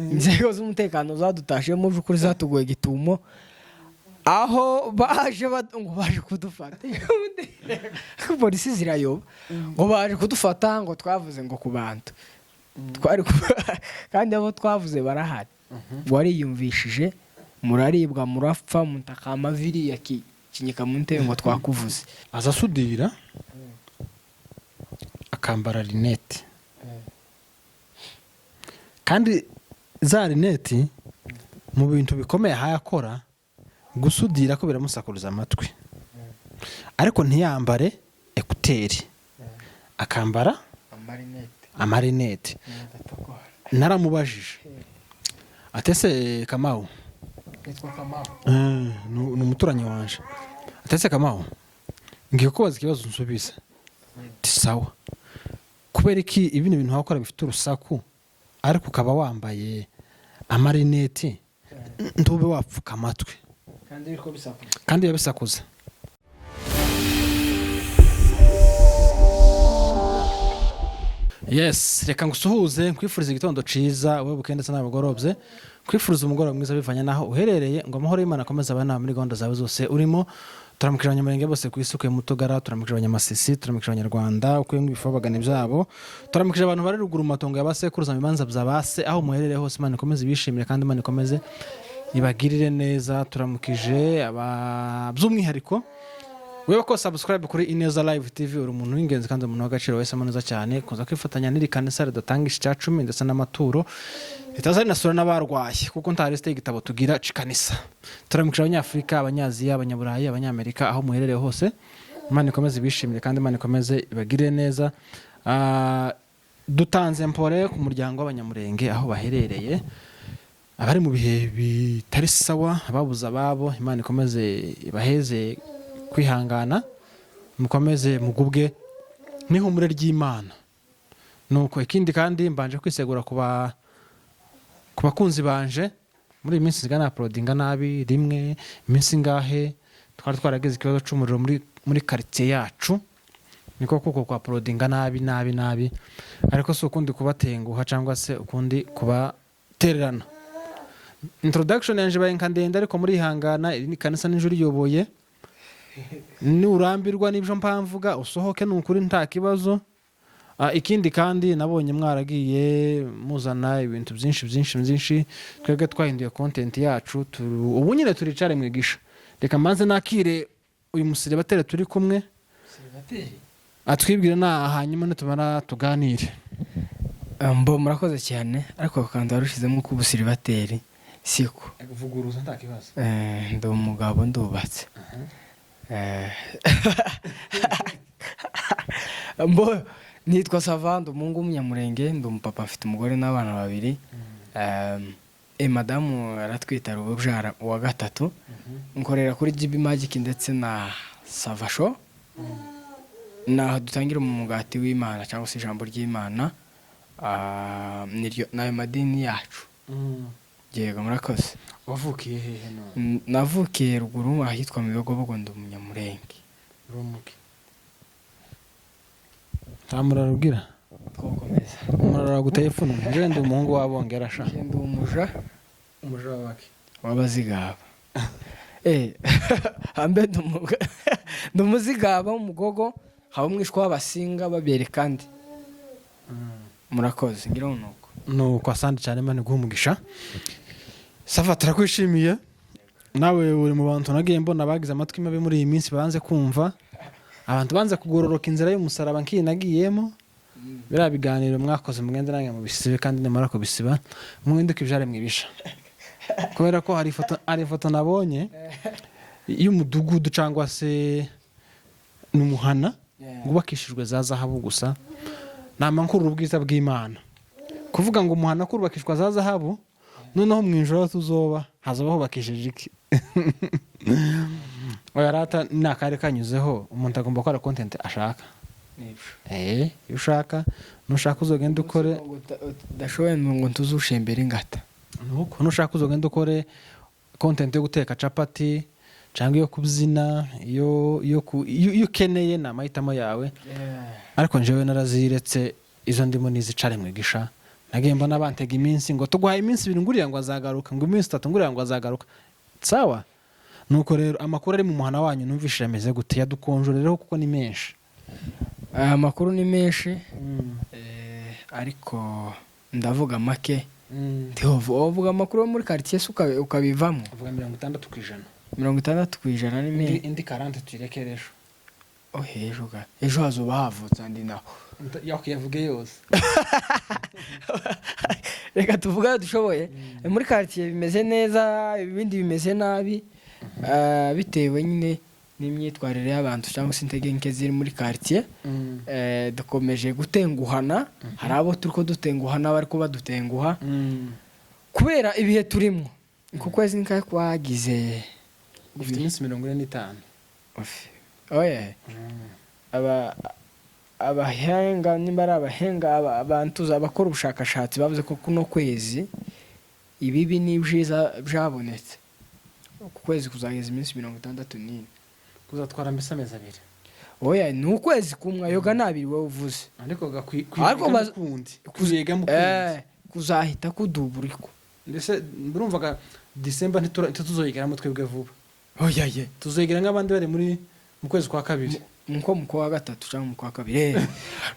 Inzego z'umutekano zadutashye mu by'ukuri zatuguye gitumo, aho baje ngo baje kudufata. Polisi zirayoba ngo baje kudufata, ngo twavuze ngo ku bantu twari kandi abo twavuze barahari. Wariyumvishije, muraribwa, murapfa, mutakama viriya kinyika mu ntebe ngo twakuvuze. Aza asudira, akambara lunettes, kandi za lunettes mu bintu bikomeye ahaye akora gusudira ko biramusakuriza amatwi, ariko ntiyambare écouteurs, akambara amalunettes. Amalunettes. Naramubajije atese Kamau? Nitwa Kamau. Ni umuturanyi wanje. Atese Kamau, ngiye kubaza ikibazo nsubize. Ati sawa. Kubera iki ibino bintu wakora bifite urusaku, ariko ukaba wambaye amalunettes, ntube wapfuka amatwi? Kandi biriko bisakuza. Kandi biba bisakuza. Yes, reka ngusuhuze, nkwifuriza igitondo ciza wowe bukeye ndetse n'abagorobye, kwifuriza umugoroba mwiza bivanye n'aho uherereye, ngo amahoro y'Imana akomeze abane nawe muri gahunda zawe zose urimo. Turamukira Abanyamurenge bose ku isi, ukuye mu Tugara, turamukira Abanyamasisi, turamukira Abanyarwanda ukuye mu bifo bagana ibyabo, turamukira abantu bari ruguru mu matongo ya ba sekuruza, mu bibanza bya ba se. Aho muherereye hose, Imana ikomeze ibishimire kandi Imana ikomeze ibagirire neza. Turamukije aba by'umwihariko wewe ko subscribe kuri Ineza Live TV, uri umuntu w'ingenzi kandi umuntu w'agaciro, wese neza cyane kuza kwifatanya n'iri kanisa ridatanga icya cumi ndetse n'amaturo, ritaza rinasura n'abarwaye, kuko nta lisite y'igitabo tugira cikanisa. Turamukije Abanyafurika, Abanyaziya, Abanyaburayi, Abanyamerika, aho muherereye hose, Imana ikomeze ibishimire kandi Imana ikomeze ibagirire neza. Dutanze mpore ku muryango w'Abanyamurenge aho baherereye, abari mu bihe bitari sawa, ababuze ababo, Imana ikomeze ibaheze kwihangana, mukomeze mugubwe n'ihumure ry'Imana. Nuko ikindi kandi mbanje kwisegura ku bakunzi banje. Muri iyi minsi nsigaye nauploadinga nabi rimwe iminsi ingahe. Twari twaragize ikibazo c'umuriro muri quartier yacu, niko kuko kwa uploadinga nabi nabi nabi, ariko si ukundi kubatenguha cyangwa se ukundi kubatererana. Introduction yanje ibaye nka ndende, ariko murihangana. Iri ni kanisa n'ijuru riyoboye. Nurambirwa n'ibyo mpamvuga usohoke, ni ukuri nta kibazo. Ikindi kandi nabonye mwaragiye muzana ibintu byinshi byinshi byinshi. Twebwe twahinduye content yacu, ubu nyine turicare mwigisha. Reka mbanze nakire uyu musiribateri turi kumwe, atwibwire, na hanyuma nitumara tuganire. Mbo murakoze cyane, ariko ako kantu warushizemo k'ubusiribateri siko. Vuguruza, nta kibazo. Ndi umugabo, ndubatse. Mbo nitwa Savandi, umuhungu w'Umunyamurenge, ndi umupapa, mfite umugore n'abana babiri. Madamu aratwita urubyara uwa gatatu. Nkorera kuri GB Magic ndetse na Savasho, naho dutangira umugati w'Imana cyangwa se ijambo ry'Imana. N'ayo madini yacu. Yego, murakoze. Wavukiye hehe none? Navukiye ruguru ahitwa mu Bibogobogo, ndi Umunyamurenge. Rumuke nta muraro ugira? Twakomeza. Umuraro waguteye ipfunwe. Njyewe ndi umuhungu w'Abongera sha. Njye ndi umuja. Umuja wabaki? W'Abazigaba. Ambe ndi Umuzigaba w'Umugogo, haba umwishwa w'Abasinga babereka kandi. Murakoze, ngira ngo nuko. Nuko, asante cyane, Imana iguhe umugisha. Safa, turakwishimiye. Nawe uri mu bantu nagiye mbona bagize amatwi mabi muri iyi minsi, banze kumva abantu, banze kugororoka inzira y'umusaraba nk'iyi nagiyemo. Biriya biganiro mwakoze mugende nange mubisibe, kandi nimara kubisiba mwinduke ibyaremwe ibisha, kubera ko hari ifoto nabonye y'umudugudu cyangwa se n'umuhana wubakishijwe za zahabu gusa. Nama nkurura ubwiza bw'Imana kuvuga ngo umuhana kurubakishwa za zahabu, noneho mu ijoro tuzoba hazaba hubakishije iki? Oya rata, ni akari kanyuzeho. Umuntu agomba gukora content ashaka. Iyo ushaka, nushaka uzogenda ukore. Udashoboye ngo ntuzushembere ingata. Nuko nushaka uzogenda ukore content yo guteka capati cyangwa iyo kubyina, iyo ukeneye, ni amahitamo yawe. Ariko njyewe naraziretse, izo ndimo nizicare mwigisha. Nagiye mbona bantega iminsi ngo tuguhaye iminsi 2 nguriya ngo azagaruka, ngo iminsi 3 nguriya ngo azagaruka. Sawa, nuko rero amakuru ari mu muhana wanyu numvishije ameze gute? Yadukonjorereho kuko ni menshi. Aya makuru ni menshi, ariko ndavuga make. Uvuga amakuru yo muri quartier se ukabivamo? Avuga 60%. 60% ni menshi. Indi 40 tuyireke ejo. Oh, ejo ga ejo hazoba havutse andi naho. Yavuge yose. Reka tuvuge ayo dushoboye. Muri quartier bimeze neza, ibindi bimeze nabi, bitewe nyine n'imyitwarire y'abantu cyangwa se intege nke ziri muri quartier. Dukomeje gutenguhana, hari abo turi ko dutenguhana bari ko badutenguha kubera ibihe turimo. Ku kwezi nkahe kwagize? Ufite iminsi 45. Oye, aba abahenga nimba ari abahenga, abantu abakora ubushakashatsi bavuze ko kuno kwezi ibibi n'ibyiza byabonetse. Uku kwezi kuzageza iminsi 64. Kuzatwara mbese amezi 2. Oya, ni ukwezi kumwe, ayoga ni abiri wowe uvuze. Ariko Ariko kundi kuzega mukundi. Kuzahita kuduburikwa. Ndetse murumvaga December ntituzoyigeramo twebwe vuba. Oya ye. Tuzoyigera nk'abandi bari muri mu kwezi kwa kabiri. Nko mu kwa gatatu cyangwa mu kwa kabiri.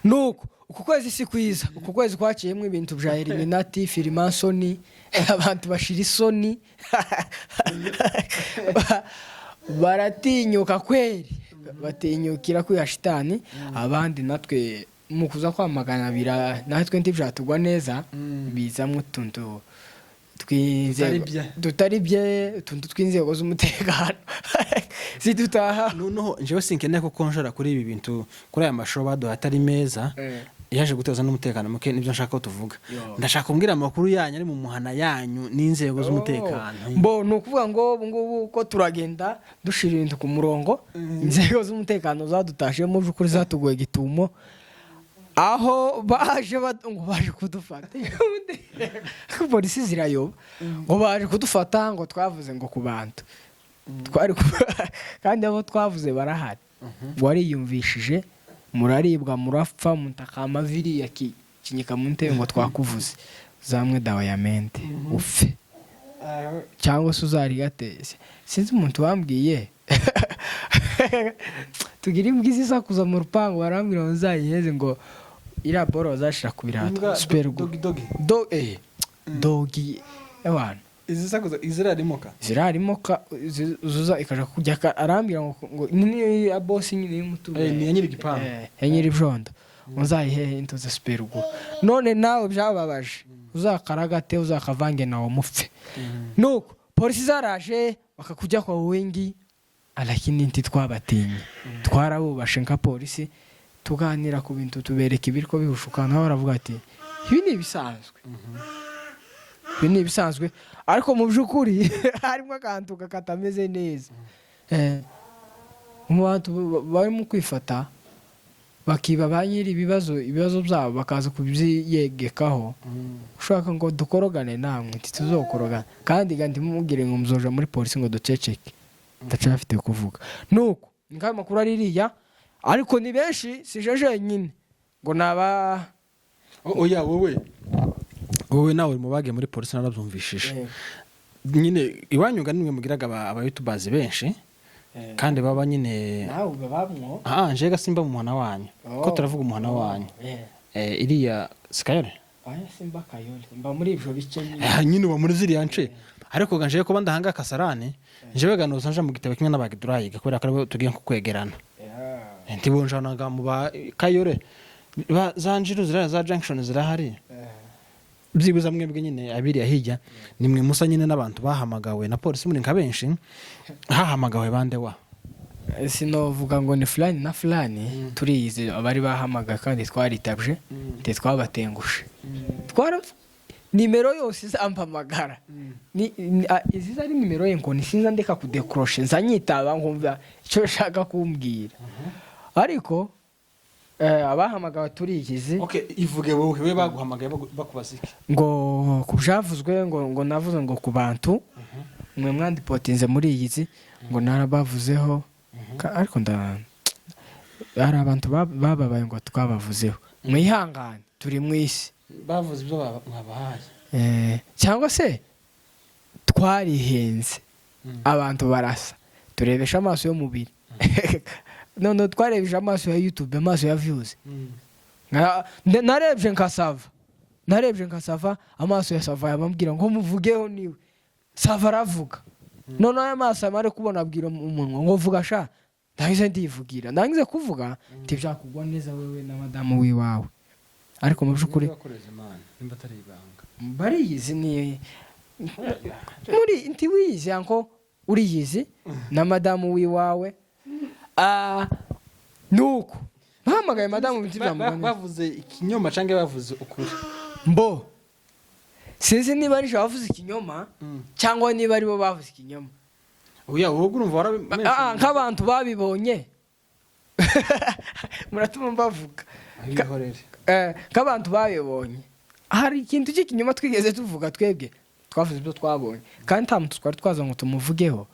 Nuko uku kwezi si kwiza. Uku kwezi kwaciyemo ibintu bya Illuminati, Freemason, abantu bashira isoni. Baratinyuka kweri, batinyukira kwiha shitani. Abandi natwe mu kuza kwamagana bira natwe ntibyatugwa neza, bizamwo utuntu tw'inzego Tutari bye. tutari bye, utuntu tw'inzego z'umutekano zidutaha. Noneho njyewe sinkeneye ko konjora kuri ibi bintu, kuri aya mashusho baduha atari meza yaje guteza n'umutekano muke. Nibyo nshaka ko tuvuga. Ndashaka kumbwira amakuru yanyu ari mu muhana yanyu n'inzego z'umutekano. Bo ni ukuvuga ngo ubu ngubu ko turagenda dushira ibintu ku murongo. Inzego z'umutekano zadutashe mu by'ukuri zatuguye gitumo, aho baje ngo baje kudufata. Polisi zirayoba ngo baje kudufata, ngo twavuze ngo ku bantu twari kandi abo twavuze barahari. Wariyumvishije, muraribwa, murapfa, mutakama viriya kinyika mu ntebe ngo twakuvuze. Zamwe dawa ya mente upfe cyangwa se uzarigate. Sinzi umuntu wambwiye tugira imbwa izisakuza mu rupangu, barambwira ngo nzayiheze, ngo iriya boro bazashira ku birato. Imbwa super dogi dogi. Do dogi abantu. Izisakuza izirarimoka. Zirarimo zuza ikaja kujya arambwira ngo ni ya boss nyine y'umuturanyi. Ni iya nyir'igipangu. Ya nyir'ibyondo, uzayihehe intoze super glue. None nawe byababaje, uzakaragate, uzakavange nawe mupfe. Nuko polisi zaraje bakakujya kwa wingi, lakini ntitwabatinye, twarabubashe nka polisi, tuganira ku bintu, tubereka ibiriko bihushuka, nabo baravuga ati ibi ni ibisanzwe, ibi ni ibisanzwe. Ariko mu by'ukuri harimo akantu katameze neza. Mu bantu barimo kwifata bakiba ba nyiri ibibazo, ibibazo byabo bakaza kubyiyegekaho, ushaka ngo dukorogane namwe, ntituzokorogana. Kandi ga ntimubwire ngo muzoja muri polisi ngo duceceke, ndacafite kuvuga. Nuko ni nk'ayo makuru ari iriya, ariko ni benshi, si je jenyine ngo naba. Oya, wowe nawe uri mu bagiye muri polisi, narabyumvishije nyine. Iwanyu ga nimwe mugiraga aba youtubers benshi kandi baba nyine. Nawe babamwo. Ah, njega simba mu muhana wanyu ko turavuga umuhana wanyu. Iriya sikayore. Aya simba kayole, mba muri ivyo bice nyine. Nyine uba muri ziriya nce, ariko ga njewe kuba ndahanga kasarani, njewe ga noza nja mu gitabo kimwe n'abagidurayiga kubera ko aribo tugiye nko kwegerana. Ntibonjanaga mu ba kayore za njiru ziriya za junction zirahari. Byibuze mwebwe nyine abiriya hirya nimwe musa nyine n'abantu bahamagawe na polisi muri nka benshi. Hahamagawe bande wa? Sinovuga ngo ni fulani na fulani, turiyizi abari bahamagaye kandi twaritabje, ntitwabatengushe. Twara nimero yose izampamagara izi ari nimero ye ngo sinza ndeka kudekoroshe, nza nyitaba nkumva icyo nshaka kumbwira. Ariko abahamagawe turiyizi. Okay, ivuge wowe, we baguhamagaye bakubaza iki? Ngo ku byavuzwe, ngo navuze ngo ku bantu mwe mwandipotinze muri iyi nzi, ngo narabavuzeho. Ariko nda hari abantu bababaye ngo twabavuzeho. Mwihangane, turi mu isi. Bavuze ibyo mwabahaye. Cyangwa se twarihenze, abantu barasa turebesha amaso y'umubiri. None twarebesha amaso ya YouTube, amaso ya views. Narebye nka Sava, narebye nka Sava, amaso ya Sava yamambwira ngo muvugeho, niwe Sava aravuga. Noneho aya maso amare kubona, abwira umunwa ngo vuga sha. Ndagize ndivugira, ndangize kuvuga ntibyakugwa neza wewe na madamu w'iwawe, ariko mu by'ukuri Bakoreza Imana nimba atari ibanga. Bariyizi, ni muri ntiwiyizi yanko uriyizi na madamu w'iwawe. Nuko bahamagaye madamu ntibyamugwa neza. Bavuze ikinyoma cyangwa bavuze ukuri? Mbo sinzi niba ari bavuze ikinyoma cyangwa niba aribo bavuze ikinyoma. Oya, wowe urumva warabi Nk'abantu babibonye, muratuma mbavuga. Bihorere. Nk'abantu babibonye, hari ikintu cy'ikinyoma twigeze tuvuga? Twebwe twavuze ibyo twabonye, kandi nta muntu twari twaza ngo tumuvugeho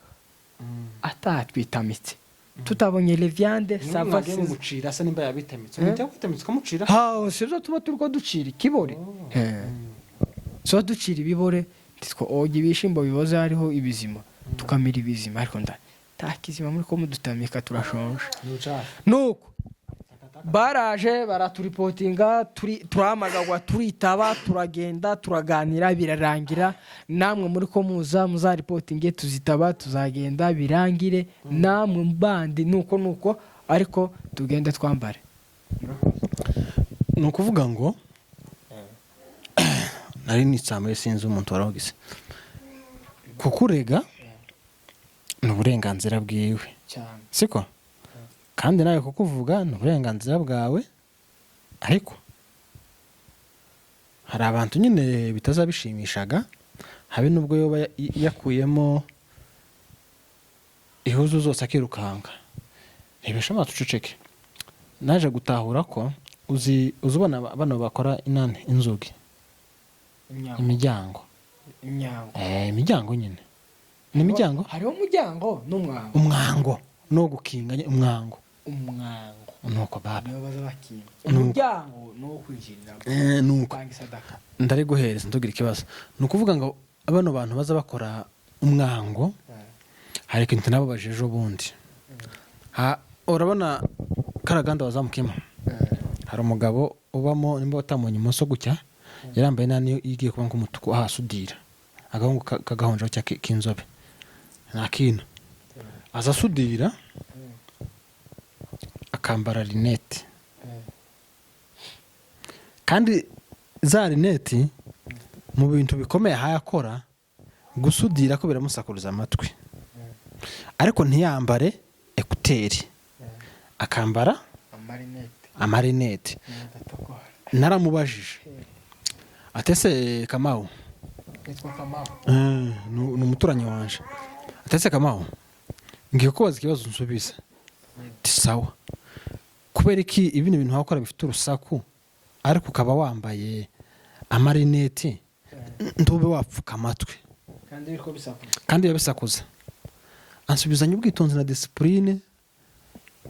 atatwitamitse, tutabonye leviande sava. Mwagiye Sinzi. Mumucira se nimba yabitamitse, umuntu yakutamitse ukamucira? Ha, sibyo tuba turi ko ducira ikibore. So ducira ibibore, oga ibishimbo biboze, hariho ibizima tukamira ibizima, ariko nda nta kizima muri ko mudutamika, turashonje. Ni ubucafu. Nuko baraje baraturipotinga, turahamagagwa, turitaba, turagenda, turaganira, birarangira. Namwe muri ko muza muzaripotinge, tuzitaba, tuzagenda birangire. Namwe bandi nuko nuko, ariko tugende twambare. Ni ukuvuga ngo nari nitsamuye, sinzi umuntu waragize kukurega, ni uburenganzira bwiwe. Cyane. Siko kandi nawe kukuvuga ni uburenganzira bwawe, ariko hari abantu nyine bitazabishimishaga, habe n'ubwo yoba yakuyemo ihuzu zose akirukanka. Rebesha amaso uceceke. Naje gutahura ko uzi ubona bano bakora inani, inzugi, imiryango. Imyango. Imiryango nyine ni imiryango. Hariho umuryango n'umwango. Umwango no gukinga nyine, umwango. Umwango. Nuko baba nibo baza bakinga. Nuko. Umuryango ni uwo kwinjirira, Nuko gutanga isadaka. Ndari guhereza, ntugire ikibazo. Ni ukuvuga ngo bano bantu baza bakora umwango, hari ikintu nababaje ejo bundi. Urabona karaganda wazamukemo, hari umugabo ubamo, nimba watamubonye imoso gutya, yarambaye nani igiye kuba nk'umutuku, ahasudira agahungu kagahonjaho cya k'inzobe nta kintu, aza asudira, akambara rinete, kandi za rinete mu bintu bikomeye ahaye akora gusudira ko biramusakuriza amatwi, ariko ntiyambare écouteurs, akambara amarinete. Amarinete. Adatokora. Naramubajije atese Kamau. Yitwa Kamau? Ni umuturanyi wanje. Atese Kamau, ngiye kubaza ikibazo nsubiza. Ati sawa. Kubera iki ibino bintu wakora bifite urusaku, ariko ukaba wambaye amarineti, ntube wapfuka amatwi? Kandi biriko bisakuza. Kandi biba bisakuza. Ansubizanya ubwitonzi na discipline,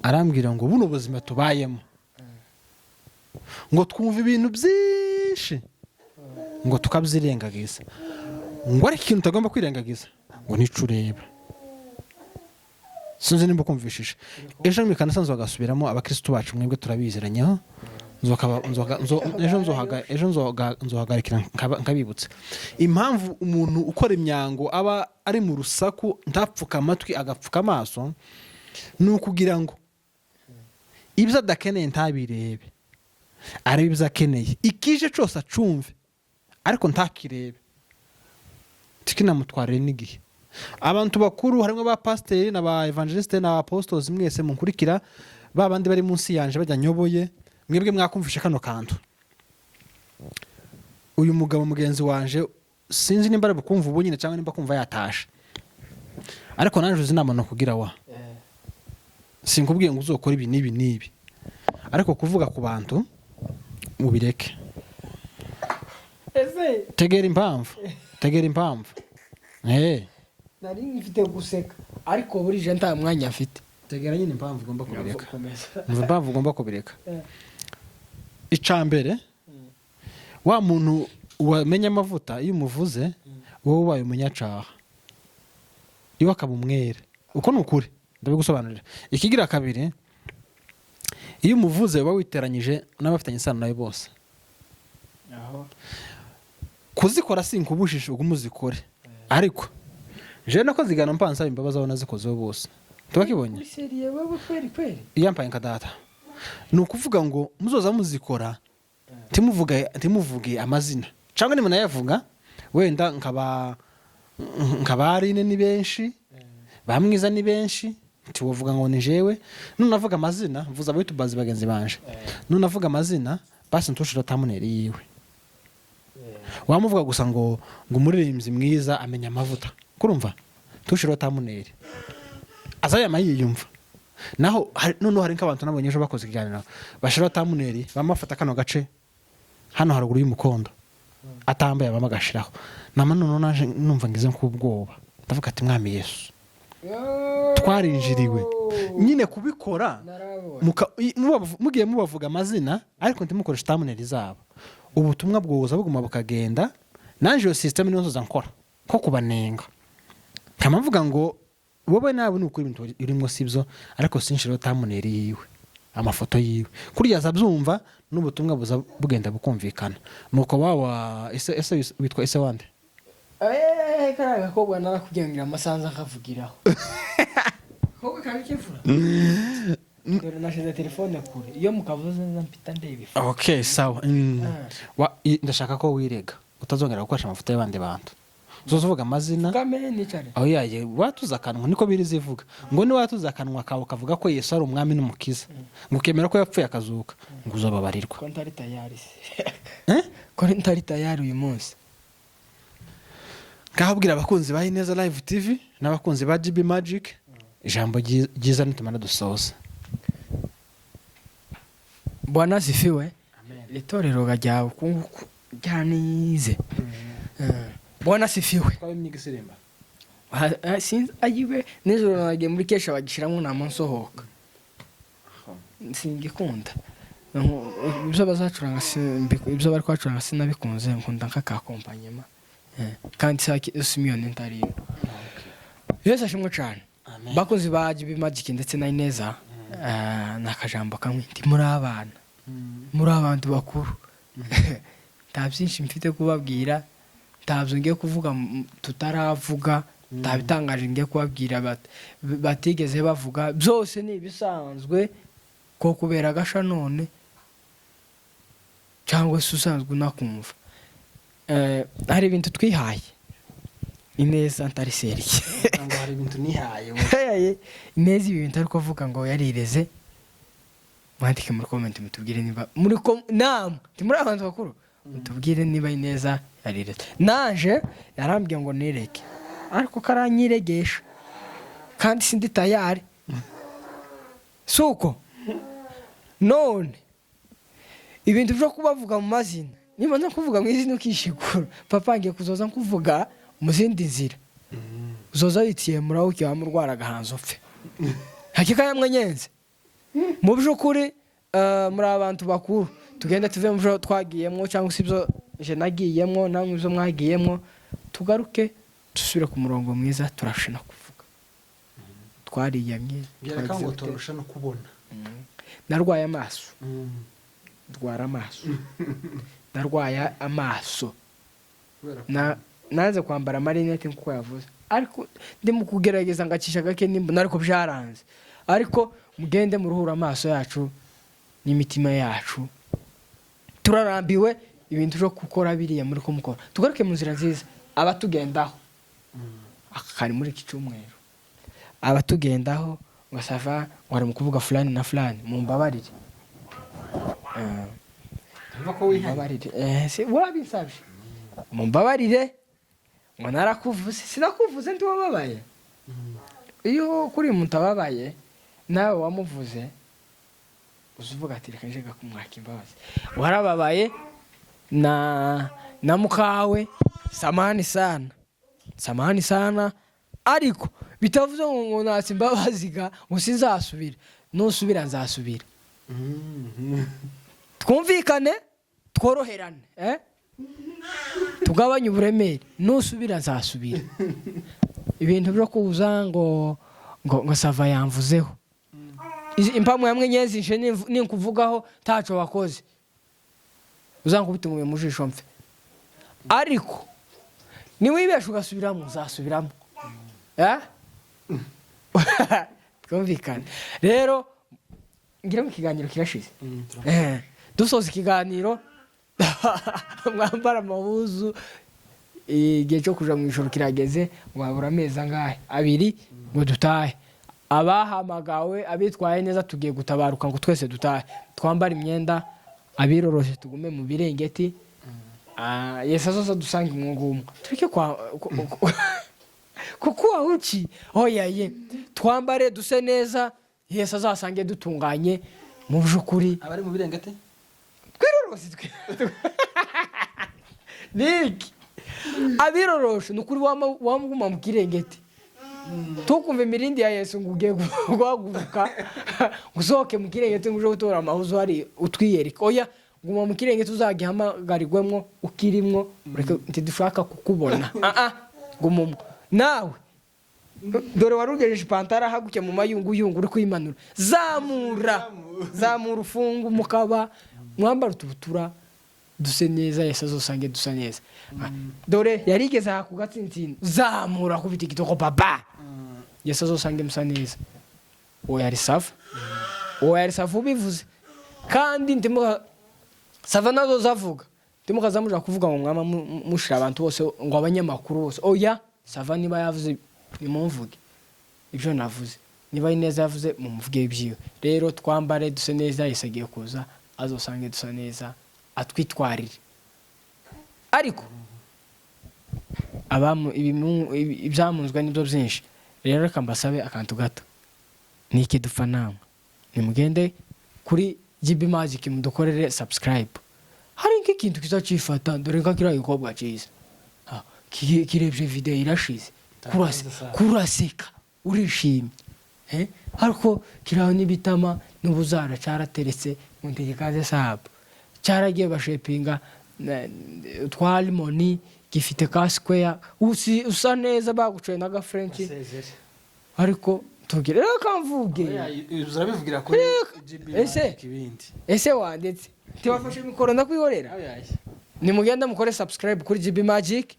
arambwira ngo buno buzima tubayemo, ngo twumva ibintu byinshi, ngo tukabyirengagiza, ngo ariko ikintu utagomba kwirengagiza ngo nico ureba. Sinzi nimba ukumvishije. Ejo mu ikanisa bagasubiramo, abakirisitu bacu mwebwe turabiziranyeho. Ejo nzohagarikira nkabibutsa impamvu umuntu ukora imyango aba ari mu rusaku, ntapfuka amatwi, agapfuka amaso, ni ukugira ngo ibyo adakeneye ntabirebe, arebe ibyo akeneye, ikije cyose acumve ariko ntakirebe, tikinamutwarire n'igihe. Abantu bakuru harimo ba pasiteri na ba evangeliste na ba apostles, mwese munkurikira, ba bandi bari munsi yanje bajya nyoboye, mwebwe mwakumvishe kano kantu. Uyu mugabo mugenzi wanje, sinzi nimba ari bukumva ubu nyine cyangwa nimba kumva yatashe, ariko nanjye uzi inama nakugira wa sinkubwiye ngo uzokore ibi n'ibi n'ibi, ariko kuvuga ku bantu ubireke. Ese Tegera impamvu, tegera impamvu. Nari mfite guseka, ariko burije nta mwanya mfite. Tegera nyine impamvu ugomba kubireka. Komeza. Umva impamvu ugomba kubireka. Eh. Icya mbere, Wa muntu wamenye amavuta, iyo umuvuze wowe ubaye umunyacaha, iwe akaba umwere. Uko ni ukuri, ndabigusobanurira. Ikigira kabiri, iyo umuvuze uba witeranyije n'abafitanye isano nawe bose. Aho. Kuzikora sinkubujije, ugume uzikore, ariko jewe nakoze igano mpansaba imbabazi abo nazikozeho bose, tubakibonye. Uri sérieux wewe kweli kweli? Yampaye nka data. Ni ukuvuga ngo muzoza muzikora, ntimuvuge amazina, cyangwa nimunayavuga wenda nkaba Aline ni benshi, ba Mwiza ni benshi, ntiwovuga ngo ni jewe. Nunavuga amazina, mvuza abayutubazi bagenzi banje, nunavuga amazina basi ntushira thumbnail yiwe. Wamuvuga gusa ngo umuririmbyi mwiza amenya amavuta, kurumva tushiraho thumbnail azayama yiyumva. Naho noneho hari nk'abantu nabonye ejo bakoze ikiganiro, bashiraho thumbnail, bamafata kano gace hano haruguru y'umukondo atambaye, bama agashiraho nama. Noneho naje numva ngize nk'ubwoba, ndavuga ati: "Mwami Yesu, twarinjiriwe nyine kubikora." Narabonye. Mugiye mubavuga amazina ariko ntimukoreshe thumbnail zabo, ubutumwa bwoza buguma bukagenda. Nanjye iyo system niyo nzoza nkora ko kubanenga, nkaba mvuga ngo wowe nawe ni ukuri ibintu urimo sibyo, ariko sinshireho thumbnail yiwe, amafoto yiwe kuriya aza abyumva, n'ubutumwa buza bugenda bukumvikana. Nuko wawa ese witwa ese wande? Eh, kariya gakobwa narakubwiye ngo amasanza akavugiraho kobwa kabi kivura. Dore nashize telefone kure, iyo mukavuze nza mpita ndeba ifoto. Okay, sawa. Ndashaka ko wirega utazongera gukoresha amafoto y'abandi bantu, uzoza uvuga amazina. Kame nicare. Aho yaye watuza akanwa, niko biri zivuga ngo ni watuza akanwa kawe ukavuga ko Yesu ari umwami n'umukiza, ngo ukemera ko yapfuye akazuka, ngo uzababarirwa. Ko ntari tayari se? Eh? Ko ntari tayari uyu munsi? Ngaho bwira abakunzi ba Ineza Live TV n'abakunzi ba GB Magic ijambo ryiza nitumara dusoza. Bwana asifiwe. Itorero ryawe ukunguku ryanize. Bwana asifiwe. Sinzi ayiwe, nijoro nagiye muri kesha bagishiramo nama nsohoka, singikunda. Ibyo bazacuranga ibyo bari kuhacuranga sinabikunze, nkunda nk'akakompanyema. Kandi Simiyoni ntarimo. Yesu ashimwe cyane. Bakunzi ba GB Magic ndetse na Ineza, ni akajambo kamwe: ndi muri abana, muri abantu bakuru, nta byinshi mfite kubabwira, ntabyo ngiye kuvuga tutaravuga, nta bitangaje ngiye kubabwira batigeze bavuga. Byose ni ibisanzwe ko kubera agasha none cyangwa se usanzwe unakumva. Hari ibintu twihaye, Ineza ntari sérieux. Ngo hari ibintu nihaye? Hey, Ineza ibi bintu ari kuvuga ngo yarireze. Mwandike muri comment mutubwire niba muri namwe muri abantu bakuru, mutubwire niba Ineza yarireze. Naje yarambwiye ngo nireke, ariko karanyiregesha kandi sindi tayari. Suko none ibintu byo kubavuga mu mazina, niba no kuvuga mu izina ukishigura, papa ngiye kuzoza nkuvuga mu zindi nzira, uzoza witiye murawuki wamurwara agahanza upfe. Hakika yamwe nyenze mu by'ukuri. Muri abantu bakuru, tugende tuve mu byo twagiyemo cyangwa se ibyo je nagiyemo namwe ibyo mwagiyemo, tugaruke dusubire ku murongo mwiza. Turashe no kuvuga twariyamye. Byereka Twagize ngo gute? Turusha no kubona. Narwaye amaso, ndwara amaso, narwaye amaso. Na nanze kwambara amarinete nkuko yavuze, ariko ndimo kugerageza ngacisha gake nimbona, ariko byaranze. Ariko mugende muruhura amaso yacu n'imitima yacu, turarambiwe ibintu byo gukora biriya muri ko mukora. Tugaruke mu nzira nziza. Abatugendaho, aka kari muri iki cyumweru, abatugendaho ngo sava ngo ari mu kuvuga fulani na fulani, mumbabarire. Tuva ko wihanye. Mumbabarire. Wabinsabye, mumbabarire ngo narakuvuze. Sinakuvuze, ndi wababaye. Iyo kuri umuntu ababaye nawe wamuvuze, uza uvuga ati: "Reka nje kumwaka imbabazi." Warababaye na mukawe, samahani sana, samahani sana. Ariko bitavuze ngo natse imbabazi ga ngo sinzasubira. Nusubira nzasubira. Twumvikane, tworoherane, eh? Tugabanye uburemere. Nusubira nzasubira. Ibintu byo kuza ngo Sava yamvuzeho. Impamu yamwe nyezishe, ninkuvugaho ntaco wakoze, uzankubita inkumi mu jisho mfe. Ariko niwibesha ugasubiramo, uzasubiramo. Eh? Twumvikane rero, ngira ngo ikiganiro kirashize. Dusoza ikiganiro, mwambara amahuzu, igihe cyo kuja mu ijoro kirageze. Ngo habura amezi angahe? 2 ngo dutahe. Abahamagawe, abitwaye neza, tugiye gutabaruka ngo twese dutahe. Twambare imyenda, abiroroshe tugume mu birengeti. Ah, Yesu azoza dusange umwungu tureke kwa kuko wawuki oya ye. Twambare duse neza, Yesu azasange dutunganye mu by'ukuri. Abari mu birengeti. Twirorose niki? Abiroroshe ni ukuri, wamuguma mu kirengeti, tukumva imirindi ya Yesu ngo ugiye guhaguruka ngo usohoke mu kirengeti ngo uje gutora amahuzu hari utwiyereka. Oya, guma mu kirengeti, uzagihamagarirwemo ukirimwo. Ureke, ntidushaka kukubona. Ah ah, guma umwo. Nawe dore wari ugejeje ipantaro ahaguke mu mayunguyungu, uri kuyimanura. Zamura, zamura, ufunge umukaba, mwambara utubutura, duse neza, Yesu azosange dusa neza. Dore yarigeze aha ku gatsinsino, zamura, kubita igitoko baba, Yesu azosange musa neza. Uwo yari Sava, uwo yari Sava ubivuze. Kandi ndimuka Sava nazo zavuga, ntimukaza muja kuvuga ngo mwama mushira abantu bose, ngo abanyamakuru bose. Oya, Sava niba yavuze nimumvuge ibyo navuze, niba ari neza yavuze mumuvuge ibyiwe. Rero twambare duse neza, Yesu agiye kuza, azosange dusa neza, atwitwarire. Ariko ibyamunzwe nibyo byinshi. Rero reka mbasabe akantu gato, niki dupfa namwe, nimugende kuri GB Magic mudukorere subscribe. Hari nk'ikintu kizacifata, dore nka kiriya gikobwa cyiza. Ah, kirebye video irashize, kuraseka urishimye. Eh? Ariko kiriho n'ibitama n'ubuzara, cyarateretse ngo ntegekaze sabu, cyaragiye bashepinga twa limoni, gifite ka square, usa neza, bagucoye n'aga french. Ariko tubwire rero kamvuge. Urabivugira kuri GB Ese? Magic ibindi. Ese wanditse ntibafashe mikoro ndakwihorera. Nimugenda mukore subscribe kuri GB Magic.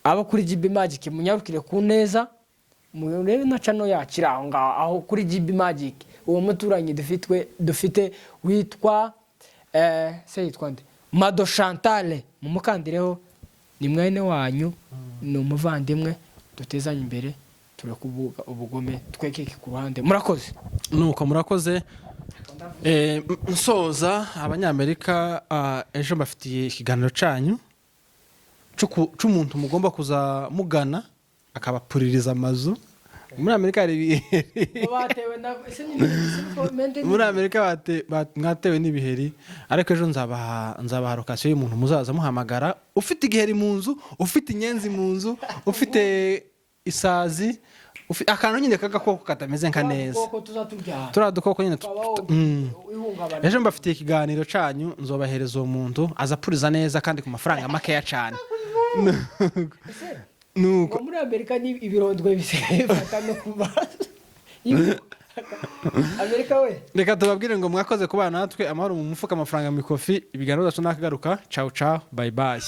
Abo kuri GB Magic munyarukire ku neza, murebe na channel yacu iri aho ngaho, aho kuri GB Magic. Uwo muturanyi dufite witwa se yitwa nde? Mado Chantal, mumukandireho, ni mwene wanyu, ni umuvandimwe. Dutezanye imbere, tureke ubugome, twekeke ku ruhande. Murakoze. Nuko murakoze. Nsoza, abanyamerika, ejo mbafitiye ikiganiro canyu c'umuntu mugomba kuza mugana akabapuririza amazu. Muri Amerika hari ibiheri. Batewe na ese ni Muri Amerika mwatewe n'ibiheri, ariko ejo nzabaha location y'umuntu muzaza muhamagara ufite igiheri mu nzu, ufite inyenzi mu nzu, ufite isazi, akantu nyine k'agakoko katameze nka neza. Udukoko tuzaturya. Turiya dukoko nyine tukabaho ihungabana. Ejo mbafitiye ikiganiro canyu, nzobahereza uwo muntu aza apuriza neza kandi ku mafaranga makeya cyane. Ese Nuko ngo muri Amerika ni ibirondwe bisigaye bifata no ku maso Amerika we. Reka tubabwire ngo mwakoze kubana natwe. Amahoro mu mufuka, amafaranga mu ikofi. Ibiganiro byacu nakagaruka. Ciao ciao, bye bye.